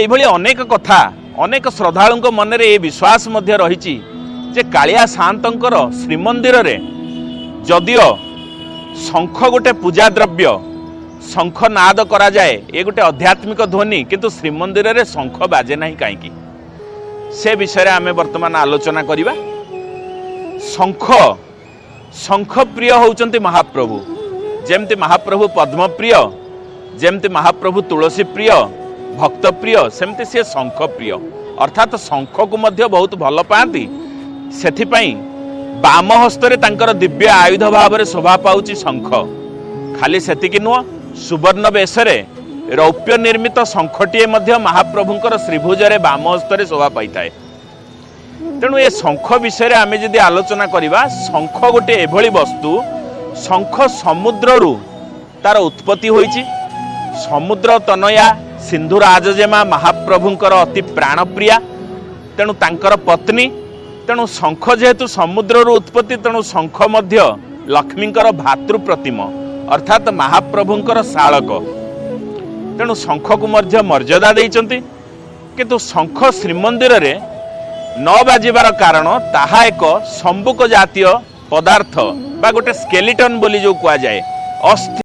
ଏଇଭଳି ଅନେକ କଥା, ଅନେକ ଶ୍ରଦ୍ଧାଳୁଙ୍କ ମନରେ ଏ ବିଶ୍ୱାସ ମଧ୍ୟ ରହିଛି ଯେ କାଳିଆ ସାଆନ୍ତଙ୍କର ଶ୍ରୀମନ୍ଦିରରେ ଯଦିଓ ଶଙ୍ଖ ଗୋଟେ ପୂଜା ଦ୍ରବ୍ୟ, ଶଙ୍ଖ ନାଦ କରାଯାଏ, ଏ ଗୋଟେ ଆଧ୍ୟାତ୍ମିକ ଧ୍ୱନି, କିନ୍ତୁ ଶ୍ରୀମନ୍ଦିରରେ ଶଙ୍ଖ ବାଜେ ନାହିଁ କାହିଁକି, ସେ ବିଷୟରେ ଆମେ ବର୍ତ୍ତମାନ ଆଲୋଚନା କରିବା। ଶଙ୍ଖ, ଶଙ୍ଖ ପ୍ରିୟ ହେଉଛନ୍ତି ମହାପ୍ରଭୁ। ଯେମିତି ମହାପ୍ରଭୁ ପଦ୍ମପ୍ରିୟ, ଯେମିତି ମହାପ୍ରଭୁ ତୁଳସୀ ପ୍ରିୟ, ଭକ୍ତ ପ୍ରିୟ, ସେମିତି ସିଏ ଶଙ୍ଖ ପ୍ରିୟ, ଅର୍ଥାତ୍ ଶଙ୍ଖକୁ ମଧ୍ୟ ବହୁତ ଭଲ ପାଆନ୍ତି। ସେଥିପାଇଁ ବାମ ହସ୍ତରେ ତାଙ୍କର ଦିବ୍ୟ ଆୟୁଧ ଭାବରେ ଶୋଭା ପାଉଛି ଶଙ୍ଖ। ଖାଲି ସେତିକି ନୁହଁ, ସୁବର୍ଣ୍ଣ ବେଶରେ ରୌପ୍ୟ ନିର୍ମିତ ଶଙ୍ଖଟିଏ ମଧ୍ୟ ମହାପ୍ରଭୁଙ୍କର ଶ୍ରୀଭୁଜରେ ବାମ ହସ୍ତରେ ଶୋଭା ପାଇଥାଏ। ତେଣୁ ଏ ଶଙ୍ଖ ବିଷୟରେ ଆମେ ଯଦି ଆଲୋଚନା କରିବା, ଶଙ୍ଖ ଗୋଟେ ଏଭଳି ବସ୍ତୁ, ଶଙ୍ଖ ସମୁଦ୍ରରୁ ତାର ଉତ୍ପତ୍ତି ହୋଇଛି। ସମୁଦ୍ର ତନୟା ସିନ୍ଧୁ ରାଜଜେମା ମହାପ୍ରଭୁଙ୍କର ଅତି ପ୍ରାଣପ୍ରିୟା, ତେଣୁ ତାଙ୍କର ପତ୍ନୀ। ତେଣୁ ଶଙ୍ଖ ଯେହେତୁ ସମୁଦ୍ରରୁ ଉତ୍ପତ୍ତି, ତେଣୁ ଶଙ୍ଖ ମଧ୍ୟ ଲକ୍ଷ୍ମୀଙ୍କର ଭାତୃପ୍ରତିମ, ଅର୍ଥାତ୍ ମହାପ୍ରଭୁଙ୍କର ଶାଳକ। ତେଣୁ ଶଙ୍ଖକୁ ମଧ୍ୟ ମର୍ଯ୍ୟାଦା ଦେଇଛନ୍ତି। କିନ୍ତୁ ଶଙ୍ଖ ଶ୍ରୀମନ୍ଦିରରେ ନ ବାଜିବାର କାରଣ, ତାହା ଏକ ସମ୍ବୁକ ଜାତୀୟ ପଦାର୍ଥ ବା ଗୋଟେ ସ୍କେଲିଟନ୍ ବୋଲି ଯେଉଁ କୁହାଯାଏ, ଅସ୍ଥି।